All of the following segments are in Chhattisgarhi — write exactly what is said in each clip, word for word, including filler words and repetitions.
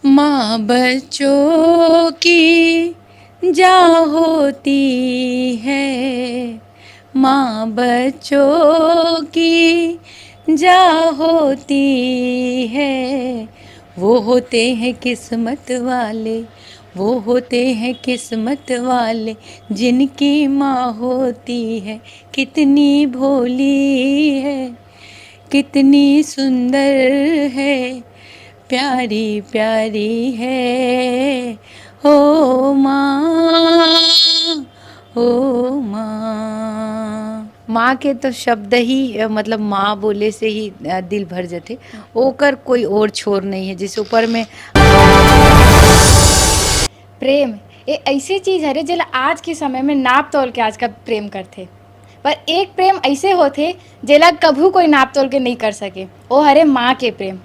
माँ बच्चों की जा होती है, माँ बच्चों की जा होती है। वो होते हैं किस्मत वाले, वो होते हैं किस्मत वाले, जिनकी माँ होती है। कितनी भोली है, कितनी सुंदर है, प्यारी प्यारी है, ओ माँ, ओ माँ। माँ के तो शब्द ही, अ, मतलब, माँ बोले से ही, अ, दिल भर जथे। ओकर कोई और छोर नहीं है, जिस ऊपर में प्रेम, ये ऐसी चीज हरे, जेला आज के समय में नाप तोल के आज का प्रेम करथे, पर एक प्रेम ऐसे होथे, जेला कभू कोई नाप तोल के नहीं कर सके। ओ हरे माँ के प्रेम।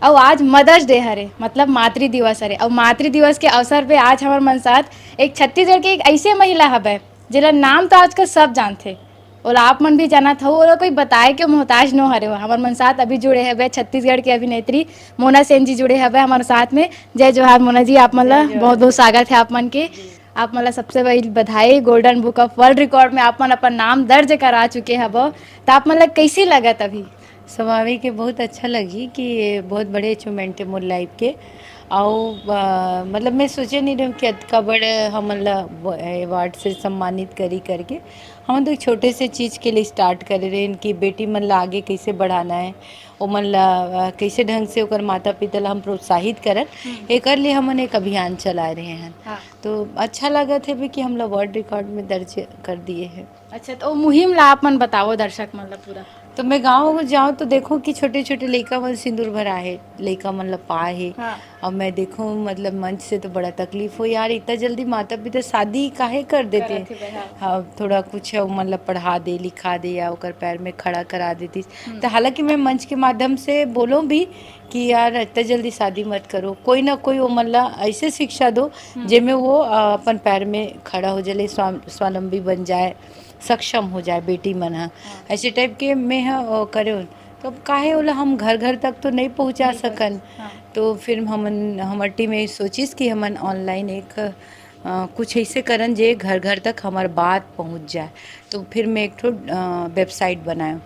अउ आज मदर्स डे हरे, मतलब मातृ दिवस हरे, अउ मातृ दिवस के अवसर पे आज हमर मन साथ एक छत्तीसगढ़ के एक ऐसे महिला हवे, जेला नाम तो आजकल सब जानथे, ओला आप मन भी जानत हव, ओला कोई बताए के मोहताज नो हरे। हमर मन साथ अभी जुड़े हवे छत्तीसगढ़ के अभिनेत्री मोना सेन जी जुड़े हवे हमर साथ में। जय जोहार मोना जी, आप मन ला बहुत बहुत स्वागत है आप मन के। आप मन ला सबसे पहले बधाई, golden book of world record में आप मन अपन नाम दर्ज करा चुके हव, तो आप मन ला कैसे लगत अभी? स्वाभाविक है, बहुत अच्छा लगी कि ये बहुत बड़े अचीवमेंट है मोर लाइफ के। अउ, अ, मतलब, मैं सोचे नहीं रही हूँ कि अतका बड़ हमन ला अवार्ड से सम्मानित करी करके। हमन तो एक छोटे से चीज के लिए स्टार्ट करे रहे कि बेटी मन ला आगे कैसे बढ़ाना है, ओमन ला, अ, कैसे ढंग से ओकर माता पिता ला हम प्रोत्साहित करन, एकर लिए हमन एक अभियान चलाए रहे हैं। हाँ। तो अच्छा लागत है भी कि हमला वर्ल्ड रिकॉर्ड में दर्ज कर दिए हैं। अच्छा, तो वो मुहिम ला आप मन बताओ दर्शक मन ला पूरा। तो मैं गाँव जाऊँ तो देखो कि छोटे-छोटे लइका मन सिंदूर भराए हे, लइका मन ला पाए हे। हाँ। अब मैं देखूँ, मतलब, मंच से तो बड़ा तकलीफ हो यार, इतना जल्दी माता-पिता शादी काहे कर देते? करत हे भाई, हाँ। हाँ, थोड़ा कुछ ओमन ला पढ़ा दे, लिखा दे या ओकर पैर में खड़ा करा देतिस। हम्म। तो हालांकि मैं मंच के माध्यम से बोलूँ भी कि यार, इतना जल्दी शादी मत करो, कोई ना कोई ओमन ला ऐसे शिक्षा दो, हम्म। जेमे वो, अ, अपन पैर में खड़ा हो जाए, स्वाम-, स्वावलंबी बन जाए, सक्षम हो जाए बेटी मन ह। हाँ। ऐसे टाइप के मैं ह, अ, करे हो। तो अब काहे ओला हम घर घर तक तो नहीं पहुँचा नहीं पहुँचा सकन। सकन। हाँ। तो फिर हमन, हमर टीम ये सोचिस कि हमन ऑनलाइन एक, अ, कुछ ऐसे करन जे घर घर तक हमार बात पहुँच जाए। तो फिर मैं एक ठो, अ, वेबसाइट बनायो,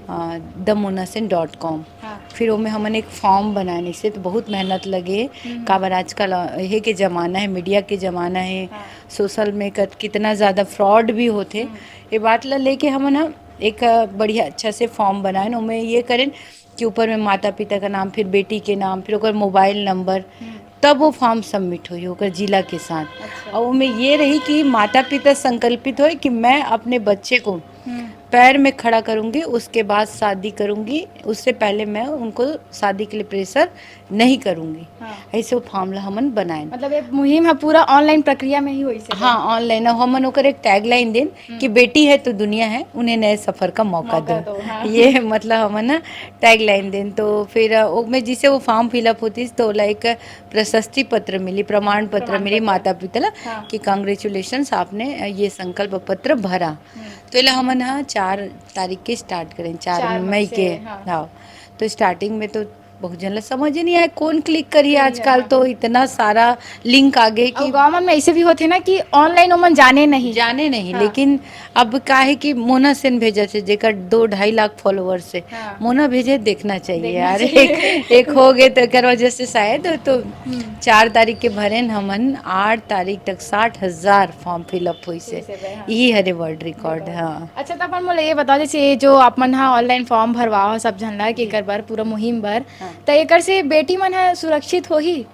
हाँ। अ, द मोनासेन डॉट कॉम। हाँ। फिर ओमे हमन एक फॉर्म बनाने से तो बहुत मेहनत लगे, हम्म। काबर आजकल, अ, हे के जमाना है, मीडिया के जमाना है, हाँ। सोशल में कत-, कितना ज़्यादा फ्रॉड भी होथे। हम्म। ये बात ला लेके हमन ह एक, अ, बढ़िया अच्छा से फॉर्म बनाएन, ओमे ये करेन कि ऊपर में माता पिता का नाम, फिर बेटी के नाम, फिर ओकर मोबाइल नंबर, हम्म। तब वो फॉर्म सबमिट होई ओकर जिला के साथ। अच्छा। और ओमे ये रही कि माता पिता संकल्पित होए कि मैं अपने बच्चे को हम्म। पैर में खड़ा करूंगी, उसके बाद शादी करूंगी, उससे पहले मैं उनको शादी के लिए प्रेशर नहीं करूंगी। हाँ। ऐसे वो फॉर्म ला हमन बनाएन। मतलब, ये मुहिम ह पूरा ऑनलाइन प्रक्रिया में ही होइस हे? हाँ, ऑनलाइन। अउ हमन ओकर एक टैगलाइन देन हम्म। कि बेटी है तो दुनिया है, उन्हें नए सफर का मौका मौका दो। दो, हाँ। ये, मतलब, हमन ना टैगलाइन देन। तो फिर, अ, ओमे जिसे वो फॉर्म फिलअप होतिस, तो ओला एक प्रशस्ति पत्र मिली, प्रमाण पत्र प्रमाण मिली पत्र। माता पिता ला हाँ। कि कांग्रेचुलेशंस, आपने, अ, ये संकल्प पत्र भरा। हम्म। तो एला हमन ह चार तारीख के स्टार्ट करेन, चार चार मई मई से, के। हाँ। हाँ। तो स्टार्टिंग में तो बहुत झन ला समझ ही नहीं आए, कौन क्लिक करी। सही है, आजकल हाँ। तो इतना सारा लिंक आ गए अउ कि गाँव मन में ऐसे भी होथे ना कि ऑनलाइन ओमन जाने नहीं। जाने नहीं, हाँ। लेकिन अब का है कि मोना सेन भेजत हे, जेकर दो ढाई लाख फॉलोअर्स हे। हाँ। मोना भेजे, देखना चाहिए देखना यार। चाहिए। एक, एक हो गए तो एकर वजह से शायद तो हम्म। चार तारीख के भरेन हमन, आठ तारीख तक साठ हजार फॉर्म फिलअप होइस हे। होइस हे, हाँ। यही हरे वर्ल्ड रिकॉर्ड, रिकॉर्ड। हाँ। अच्छा, तो अपन मोला ये बताओ, जैसे ये जो आप मन हा ऑनलाइन फॉर्म भरवाओ सब झन ला, कि जी। एकर बर, पूरा मुहिम बर, हाँ। तो एकर से बेटी मन हा सुरक्षित होही?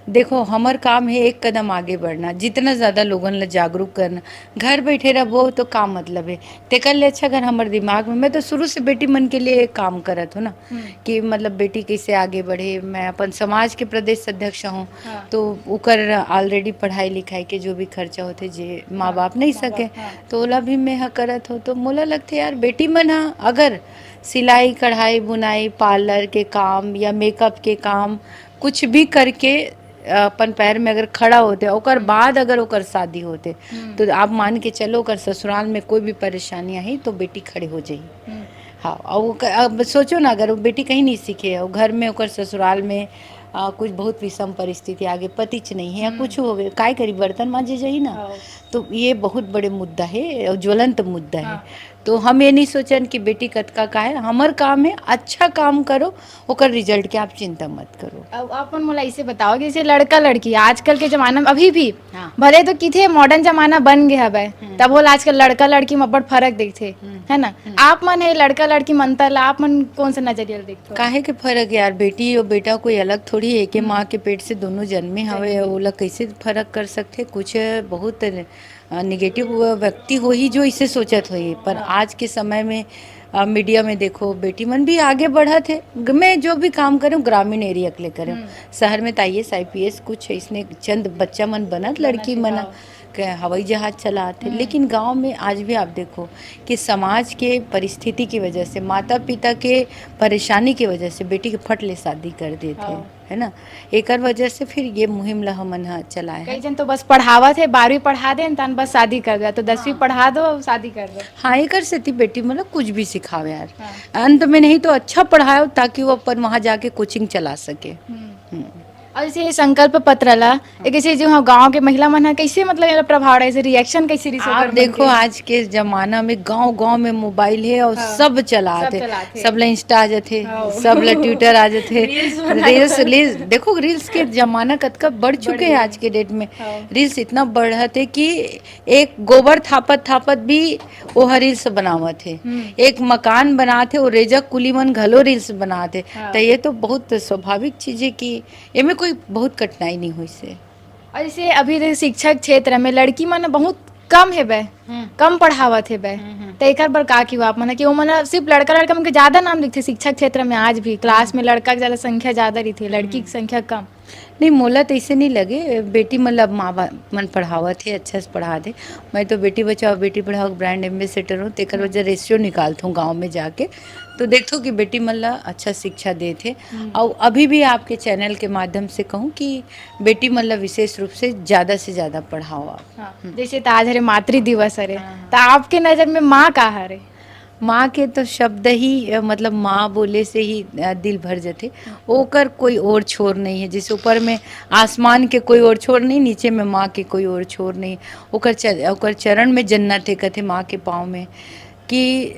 देखो, हमर काम है एक कदम आगे बढ़ना, जितना ज्यादा लोगन ला जागरूक करना। घर बैठे रहबो तो का मतलब है? तेकर ले अच्छा, अगर हमर दिमाग में, मैं तो शुरू से बेटी मन के लिए काम करत हूँ ना, हम्म। कि मतलब बेटी कैसे आगे बढ़े। मैं अपन समाज के प्रदेश अध्यक्ष हूँ, हाँ। तो ओकर ऑलरेडी पढ़ाई लिखाई के जो भी खर्चा होथे, जे माँ हाँ, बाप नहीं माँ सके, बाप, हाँ। तो ओला भी मैं ह करत हूँ। तो मोला लगथे यार, बेटी मन ह अगर सिलाई, कढ़ाई, बुनाई, पार्लर के काम या मेकअप के काम, कुछ भी करके अपन पैर में अगर खड़ा होथे, ओकर हम्म। बाद अगर ओकर शादी होथे, हम्म। तो आप मान के चलो, ओकर ससुराल में कोई भी परेशानी आही, तो बेटी खड़े हो जाही। हम्म। हाँ, और वो क-, अब सोचो ना, अगर वो बेटी कहीं नहीं सीखे, और घर में, ओकर ससुराल में, आ, कुछ बहुत विषम परिस्थिति आगे, पतिच नहीं है या हम्म। कुछ हो गए, काय करी, बर्तन मांजे जाही ना। हाँ। तो ये बहुत बड़े मुद्दा है और ज्वलंत मुद्दा है। हाँ। तो हम ये नहीं सोचन कि बेटी कतका का है, हमर काम है, अच्छा काम करो, ओकर रिजल्ट के आप चिंता मत करो। अब आप मन मोला इसे बताओ कि जैसे लड़का लड़की आजकल के जमाना में अभी भी हाँ। भले तो किथे मॉडर्न जमाना बन गया हवय, हम्म। तब बोल आजकल लड़का लड़की में बड़ फर्क देखथे, हम्म। है ना? हम्म। आप मन हे लड़का लड़की मंतर ला आप मन कौन से नजरिया ले देखथो? काहे के फर्क यार, बेटी और बेटा कोई अलग थोड़ी है कि हम्म। माँ के पेट से दोनों जन्मे हवे, सही। ओला कैसे फर्क कर सकथे? कुछ बहुत नेगेटिव व्यक्ति होही जो इसे सोचत होही, पर हाँ। आज के समय में अ, मीडिया में देखो, बेटी मन भी आगे बढ़त हे। ग-, मैं जो भी काम करूँ, ग्रामीण एरिया के लिए करूँ। हम्म। शहर में तो आई A S, I P S, कुछ इसने चंद बच्चा मन बनत, बनत लड़की हे, मन हाँ। के हवाई जहाज चलात हे। हम्म। लेकिन गांव में आज भी आप देखो कि समाज के परिस्थिति की वजह से, माता पिता के परेशानी की वजह से बेटी के फट ले शादी कर देत हे। हाँ। है ना? एकर वजह से फिर ये मुहिम ला हमन ह चलाए कई हन। जन तो बस पढ़ावत हे, बारहवीं पढ़ा देन, तन बस शादी कर दे, तो दसवीं हाँ। पढ़ा दो, शादी कर दो। हाँ, एकर सेती बेटी मन ला कुछ भी सिखाओ यार। हाँ। अंत में नहीं तो अच्छा पढ़ाओ, ताकि वो अपन वहाँ जाके कोचिंग चला सके। हम्म। हम्म। और जैसे ये संकल्प पत्र ला, एक जैसे जो हम गाँव के महिला मन ह, कैसे मतलब एला प्रभाव रहे, जैसे रिएक्शन कैसे रही आप ओकर मन देखो, के? आज के जमाना में गांव-गांव में मोबाइल हे और हाँ, सब चलात सब हे। चलात हे। सब ला Insta आ जाथे, हाँ। सब ला Twitter आ जाथे। Reels बनाए रील्स, बर। रील्स, देखो, रील्स के जमाना कतका बढ़ चुके बढ़ हे गए। आज के डेट में। हाँ। रील्स इतना बढ़त हे कि एक गोबर थापत-थापत भी ओह रील्स बनावत हे। हम्म। एक मकान बनात हे, वो रेजा कुली मन घलो रील्स बनात हे। हाँ। त ये तो बहुत स्वाभाविक चीज हे कि एमे कोई बहुत कठिनाई नहीं होइस हे। और जैसे अभी जैसे शिक्षा क्षेत्र में लड़की मन बहुत कम हेबे, हम्म। कम पढ़ावत हेबे, हम्म, हम्म। त एकर बर का किहू आप मन कि वो मन सिर्फ लड़का लड़का मन के ज्यादा नाम दिखथे शिक्षा क्षेत्र में? आज भी क्लास हम्म। में लड़का के ज्यादा संख्या ज्यादा रहिथे, लड़की हम्म। के संख्या कम। नहीं, मोला तो ऐसे नहीं लगे, बेटी मन ला अब माँ बा-, मन पढ़ावत हे, अच्छा से पढ़ा दे। मैं तो बेटी बचाओ बेटी पढ़ाओ के ब्रांड एम्बेसडर हूँ, तेकर हम्म। वजह रेशियो निकालत हूँ गाँव में जाके, तो देखथो कि बेटी मन ला अच्छा शिक्षा देत हे। हम्म। और अभी भी आपके चैनल के माध्यम से कहूँ कि बेटी मन ला विशेष रूप से ज्यादा से ज्यादा पढ़ाओ आप। हाँ, हम्म। जैसे त आज हरे मातृ दिवस हरे, हाँ, हाँ। त आपके नजर में माँ का हरे? माँ के तो शब्द ही, अ, मतलब, माँ बोले से ही, अ, दिल भर जथे। हम्म। ओकर कोई ओर छोर नहीं है, जैसे ऊपर में आसमान के कोई ओर छोर नहीं, नीचे में माँ के कोई ओर छोर नहीं। ओकर च-, ओकर चरण में जन्नत है, कथे माँ के पाँव में, कि, अ,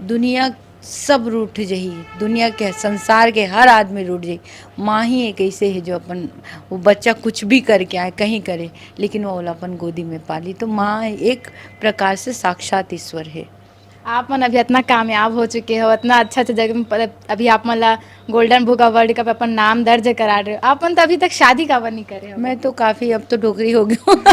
दुनिया सब रूठ जही, दुनिया के, संसार के हर आदमी रूठ जही। माँ ही एक ऐसे है जो अपन, वो बच्चा कुछ भी करके आए, कहीं करे, लेकिन वो ओला अपन गोदी में पाली। तो माँ एक प्रकार से साक्षात ईश्वर है। आप मन अभी इतना कामयाब हो चुके हो, इतना अच्छा अच्छा जगह में प-, अभी आप मन ला गोल्डन बुक अवार्ड का अपन नाम दर्ज करा रहे हो, आप मन तो अभी तक शादी काबर नहीं करे हो? मैं तो काफी, अब तो डोकरी हो गई हूँ।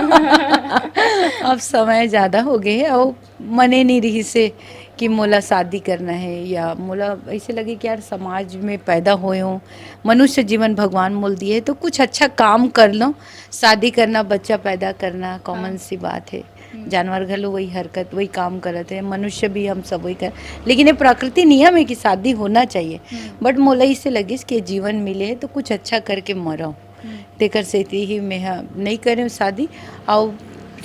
अब समय ज्यादा हो गए है और मने नहीं रही से कि मोला शादी करना है, या मोला ऐसे लगे कि यार, समाज में पैदा होए हूँ, मनुष्य जीवन भगवान मोल दिए, तो कुछ अच्छा काम कर लो। शादी करना, बच्चा पैदा करना कॉमन हाँ। सी बात है। हम्म। जानवर घलो वही हरकत, वही काम करत है, मनुष्य भी हम सब वही कर, लेकिन ये प्रकृति नियम है कि शादी होना चाहिए। हम्म। बट मोला इसे लगिस कि जीवन मिले है तो कुछ अच्छा करके मरो। हम्म। तेकर सेती ही मैं ह नहीं करे हूँ शादी। और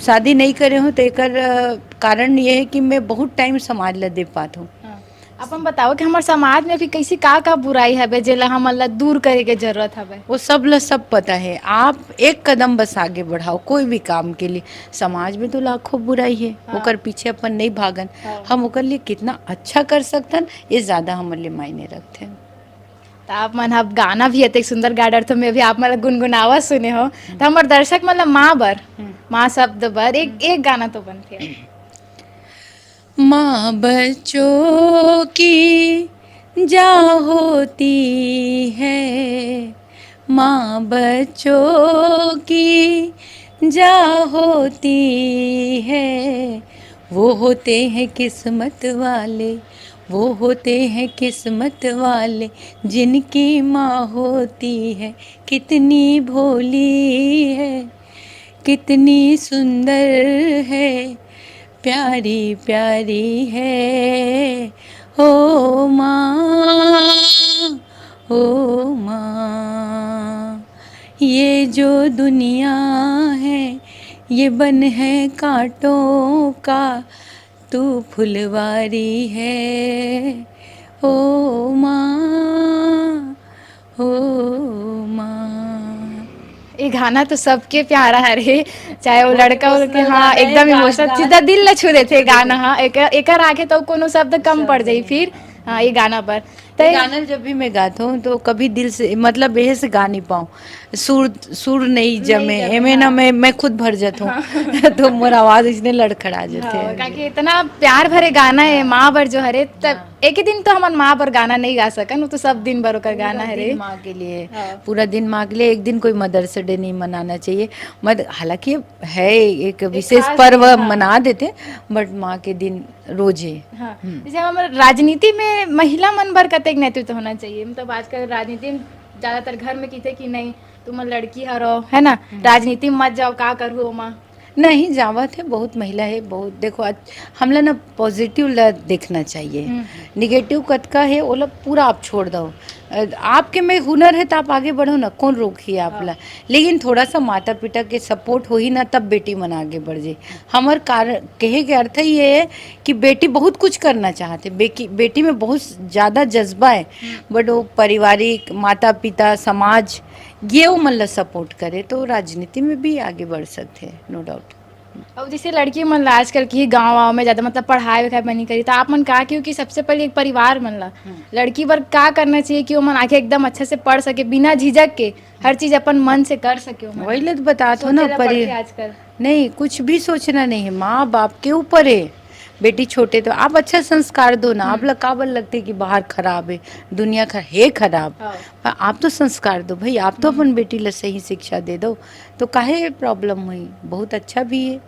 शादी नहीं करे हूँ तो एकर, अ, कारण ये है कि मैं बहुत टाइम समाज ला दे पात हूँ। हाँ। अपन बताओ कि हमारे समाज में अभी कैसी का का बुराई हवे, जेला हमन ला दूर करे के जरूरत हवे? वो सब ला सब पता है। आप एक कदम बस आगे बढ़ाओ कोई भी काम के लिए। समाज में तो लाखों बुराई है, हाँ। ओकर पीछे अपन नहीं भागन। हाँ। हम ओकर लिए कितना अच्छा कर सकथन, ये ज्यादा हमर लिए मायने रखथे। त आप मन ह अब गाना भी अतेक सुंदर गा डरथो, मैं भी आप मन ला गुनगुनावत सुने हो, त हमर दर्शक मन ला माँ बर, हम्म। माँ शब्द बर एक, हम्म। एक गाना तो बनथे। माँ बच्चों की जा होती है, माँ बच्चों की जा होती है, वो होते हैं किस्मत वाले, वो होते हैं किस्मत वाले, जिनकी माँ होती है। कितनी भोली है, कितनी सुंदर है, प्यारी प्यारी है, ओ माँ, ओ माँ। ये जो दुनिया है, ये बन है कांटों का, तू फुलवारी है, ओ माँ, ओ ये गाना तो सबके प्यारा हरे, चाहे वो बहुत लड़का हो के, emotional हाँ, गाना है, एकदम emotional, सीधा दिल ला छू देथे गाना। हाँ, एक, एकर आगे तो कोनो शब्द कम पड़ जाई फिर। हाँ, ये गाना पर। ये गाना जब भी मैं गात हूँ तो कभी दिल से, मतलब, एहे से गा नहीं पाऊँ, सुर, सुर नहीं जमे, एमे ना मैं, मैं खुद भर जात हूँ। तो मोर आवाज इसने लड़खड़ा जाते हाँ, हैं। काकि इतना प्यार भरे गाना है माँ बर जो हरे, तब एक ही दिन तो हमन माँ बर गाना नहीं गा सकन, वो तो सब दिन बर ओकर गाना हरे। माँ के लिए, हाँ। पूरा दिन माँ के लिए। एक दिन कोई Mother's Day नहीं मनाना चाहिए, मत, हालांकि है एक विशेष पर्व, हाँ। मना देते, but माँ के दिन रोजे। हाँ। हम्म। जैसे हमर राजनीति में महिला मन बर कतेक नेतृत्व होना चाहिए? मतलब आजकल राजनीति में ज्यादातर घर में कहिथे कि नहीं, तुम लड़की हरो, है ना, हम्म। राजनीति में मत जाओ, का करहु ओमा? नहीं, जावत है, बहुत महिला है, बहुत। देखो, आज हमला ना positive ला देखना चाहिए। हम्म। Negative कतका है, ओला पूरा आप छोड़ दो। अ, आपके में हुनर है, तो आप आगे बढ़ो ना, कौन रोकी आपला? हाँ। लेकिन थोड़ा सा माता पिता के support होही ना, तब बेटी मन आगे बढ़ जाए। हमर कारण, कहे के अर्थ ये है कि बेटी बहुत कुछ करना चाहते, बेटी, बेटी में बहुत ज्यादा जज्बा है, हम्म। But वो पारिवारिक, माता पिता, समाज, ये वो मन ला support करे, तो राजनीति में भी आगे बढ़ सकते हैं, no doubt। अब जैसे लड़की मन ला आजकल की गाँव वाँव में ज्यादा, मतलब, पढ़ाई वढ़ाई बनी करी, तो आप मन का कहियो कि सबसे पहले एक परिवार मन ला हम्म। लड़की बर का करना चाहिए कि वो मन आगे एकदम अच्छे से पढ़ सके, बिना झिझक के हर चीज अपन मन से कर सके? वो मन वही ले तो बतात हो सोचे ना, ला परि-, पड़थे आजकल। नहीं, कुछ भी सोचना नहीं है, माँ बाप के ऊपर है। बेटी छोटे तो आप अच्छा संस्कार दो ना। हम्म। आप ला काबर लगते कि बाहर खराब है, दुनिया खरा-, है खराब, हाँ। पर आप तो संस्कार दो भाई, आप तो हम्म। अपन बेटी ला सही शिक्षा दे दो, तो काहे problem हुई? बहुत अच्छा भी है।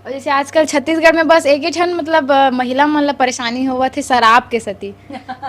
और जैसे आजकल छत्तीसगढ़ में बस एक ही ठन, मतलब, अ, महिला मन ला परेशानी होवत हे शराब के सेती।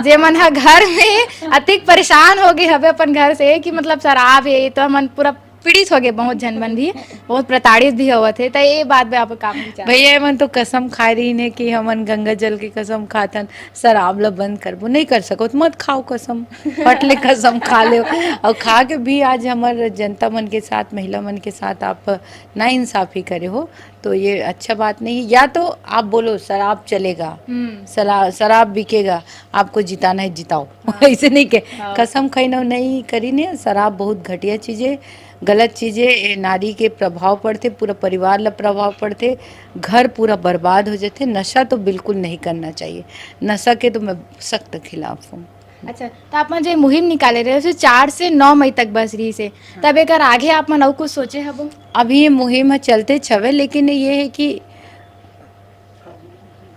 जे मन ह घर में अतिक परेशान हो गए हवे अपन घर से कि, मतलब, शराब है, तो मन पूरा पीड़ित हो गए, बहुत झन मन भी, बहुत प्रताड़ित भी होवत हे। तो ये बात में आप का विचार? भैया, एमन तो कसम खाए रहिन हे कि हमन गंगा जल के कसम खाथन, शराब ला बंद करबो, नहीं कर सको तो मत खाओ कसम, फट ले कसम खा ले। और खा के भी आज हमर जनता मन के साथ, महिला मन के साथ आप नाइंसाफी करे हो, तो ये अच्छा बात नहीं है। या तो आप बोलो शराब चलेगा, हम्म। सला-, शराब बिकेगा, आपको जिताना है जिताओ। हाँ। ऐसे नहीं के हाँ। कसम खाई ना, नहीं करी ने। शराब बहुत घटिया चीज है, गलत चीज है। ये नारी के प्रभाव पड़थे, पूरा परिवार ला प्रभाव पड़थे, घर पूरा बर्बाद हो जाथे। नशा तो बिल्कुल नहीं करना चाहिए, नशा के तो मैं सख्त खिलाफ हूँ। अच्छा, तो आप मन जो ये मुहिम निकाले रहे हो, चार से नौ मई तक बस रहिस हे, हाँ। तब एकर आगे आप मन अउ कुछ सोचे हबो? अभी ये मुहिम ह चलते छवे, लेकिन ये है कि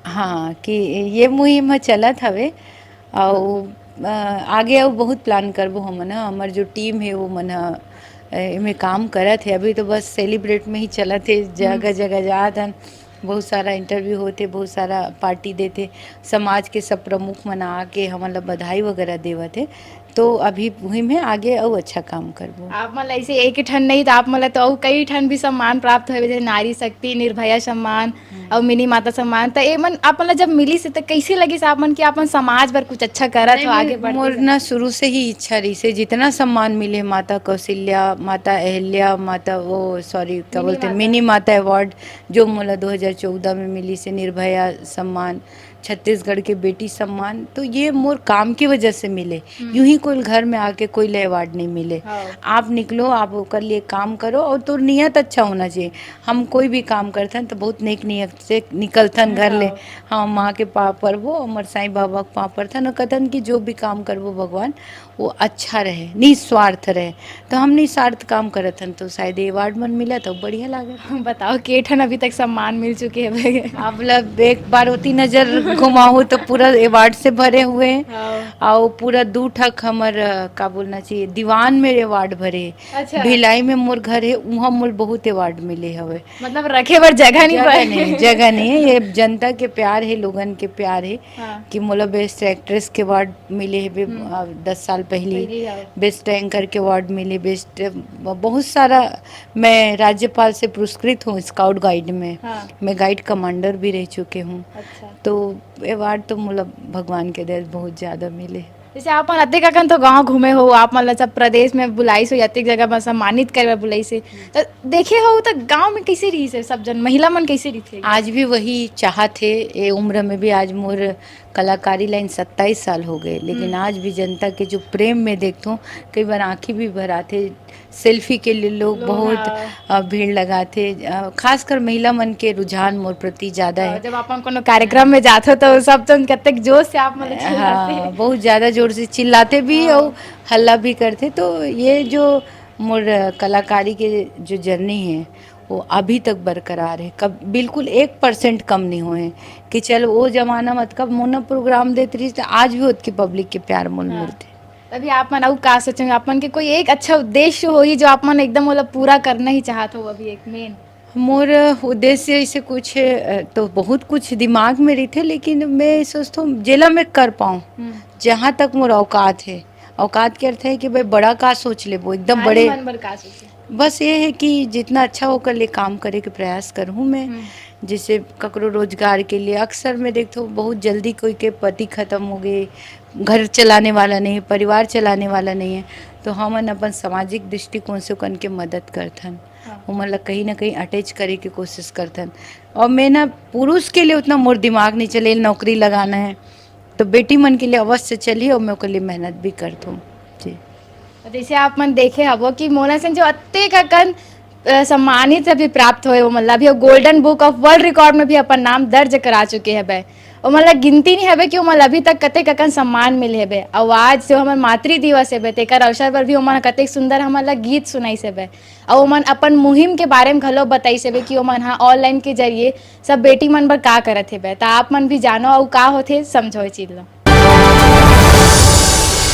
हाँ, कि ये मुहिम ह चलत हवे, अउ, अ, आगे अउ बहुत plan करबो हमन ह। हमर जो team हे, वो मन ह, अ, एमे काम करत हे। अभी तो बस celebrate में ही चलत हे, जगह-जगह जात हन, बहुत सारा interview होथे, बहुत सारा party देथे, समाज के सब प्रमुख मन आके हमन ला बधाई वगैरह देवत हे। तो अभी मुहिम हे, आगे अउ अच्छा काम करबो। आप मन ला ऐसे एक ही ठन नहीं, तो आप मन ला तो अउ कई ठन भी सम्मान प्राप्त होवे, जैसे नारी शक्ति, निर्भया सम्मान, हम्म। अउ मिनी माता सम्मान। तो ये मन आप मन ला जब मिलिस हे, तो कैसे लगिस आप मन कि आप मन समाज बर कुछ अच्छा करत हो, नहीं, आगे बढ़ मोर ना शुरू से ही इच्छा रहिस हे, जितना सम्मान मिले, माता कौशल्या, माता अहिल्या, माता, वो, sorry, क्या बोलते हैं, मिनी माता award, जो मोला दो हज़ार चौदह में मिलिस हे, निर्भया सम्मान, छत्तीसगढ़ के बेटी सम्मान, तो ये मोर काम की वजह से मिले। हम्म। यूं ही कोई घर में आके कोई ले award नहीं मिले। हाँ। आप निकलो, आप ओकर लिए काम करो, और तोर नियत अच्छा होना चाहिए। हम कोई भी काम करथन तो बहुत नेक नियत से निकलथन घर ले। हाँ। हाँ, माँ के पाँव परबो, हमर साईं बाबा के पाँव परथन, और कथन कि जो भी काम करबो भगवान, वो अच्छा रहे, निस्वार्थ रहे। तो हम निस्वार्थ काम करत हन, तो शायद ये award मन मिला, तो बढ़िया लागत। बताओ, के ठन अभी तक सम्मान मिल चुके हैं? आप लब एक बार ओती नजर घुमाहू, तो पूरा award से भरे हुए हैं। हाँ। और पूरा दू ठक हमर, अ, का बोलना चाहिए, दीवान में award भरे। अच्छा। भिलाई में मोर घर है, उहाँ मोर बहुत award मिले हवे। मतलब रखे बर जगह नहीं जगह पाए। नहीं, जगह नहीं है। ये जनता के प्यार है, लोगन के प्यार है हाँ। कि मोला best actress के award मिले हे बे-, हम्म। आ, दस साल पहली। पहली, हाँ। Best anchor के award मिले, best, बहुत सारा। मैं राज्यपाल से पुरस्कृत हूँ scout guide में। हाँ। मैं guide commander भी रह चुके हूँ। अच्छा। तो award तो, मतलब, भगवान के दया बहुत ज्यादा मिले। जैसे आप मन अतेक अकन तो गाँव घूमे हो, आप मन ला सब प्रदेश में बुलाइस हो, अतेक जगह में सम्मानित करे बर बुलाइस हे, तो देखे हो तो गाँव में कैसे रहिस हे सब जन, महिला मन कैसे रहिथे? आज भी वही चाहत हे, ये उम्र में भी आज मोर कलाकारी लाइन सत्ताईस साल हो गए, लेकिन आज भी जनता के जो प्रेम में देखथों, कई बार आंखी भी भर आथे। सेल्फी के लिए लोग बहुत, अ, भीड़ लगाथे। अ, खासकर महिला मन के रुझान मोर प्रति ज्यादा है। जब आप कोनो कार्यक्रम में जाथो, तो सब जन कतेक जोश से आप मन चिल्लाथे। हाँ, बहुत ज्यादा जोर से चिल्लाथे भी और हल्ला भी करथे। तो ये जो मोर कलाकारी के जो जर्नी है, वो अभी तक बरकरार है। कब, बिल्कुल एक परसेंट कम नहीं हुए हैं कि चल, वो जमाना मत, कब मोना प्रोग्राम देत रही, तो आज भी ओतकी पब्लिक के प्यार मोल मिलथे। तभी आप मन अउ का सोचेंगे, आप मन के कोई एक अच्छा उद्देश्य होही जो आप मन एकदम, मतलब, पूरा करना ही चाहत हो अभी एक मेन? मोर उद्देश्य ऐसे कुछ, अ, तो बहुत कुछ दिमाग में रहिथे, लेकिन मैं सोचथों जेला मैं कर पाऊँ, जहाँ तक मोर औकात है। औकात के अर्थ है कि भाई बड़ा का सोच लेबो, एकदम बड़े। मन बर का सोचे? बस ये है कि जितना अच्छा हो कर ले काम करे के प्रयास करूँ मैं। जैसे ककरो रोजगार के लिए अक्सर मैं देखथों बहुत जल्दी कोई के पति खत्म हो गए, घर चलाने वाला नहीं है, परिवार चलाने वाला नहीं है, तो हमन अपन सामाजिक दृष्टिकोण से ओकन के मदद करथन। ओमन ला कहीं ना कहीं अटैच करे के कोशिश करथन। और मैं ना पुरुष के लिए उतना मोर दिमाग नहीं चले, नौकरी लगाना है, तो बेटी मन के लिए अवश्य चली और मैं ओकर लिए मेहनत भी करथों। जी। जैसे आप मन देखे हबो कि मोना सेन जो अतेक अकन, अ, सम्मानित से भी प्राप्त होए, ओमन ला अभी Golden Book of World Record में भी अपन नाम दर्ज करा चुके हबे। ओमन ला गिनती नहीं हबे कि ओमन ला अभी तक कतेक अकन सम्मान मिले हबे। अउ आज जो हमर मातृ दिवस हबे, तेकर अवसर पर भी ओमन कतेक सुंदर हमन ला गीत सुनाइस हबे। अउ ओमन अपन मुहिम के बारे में घलो बताइस हबे कि ओमन ह online के जरिए सब बेटी मन बर का करत हबे। त आप मन भी जानो अउ का होथे, समझो ए चीज ला।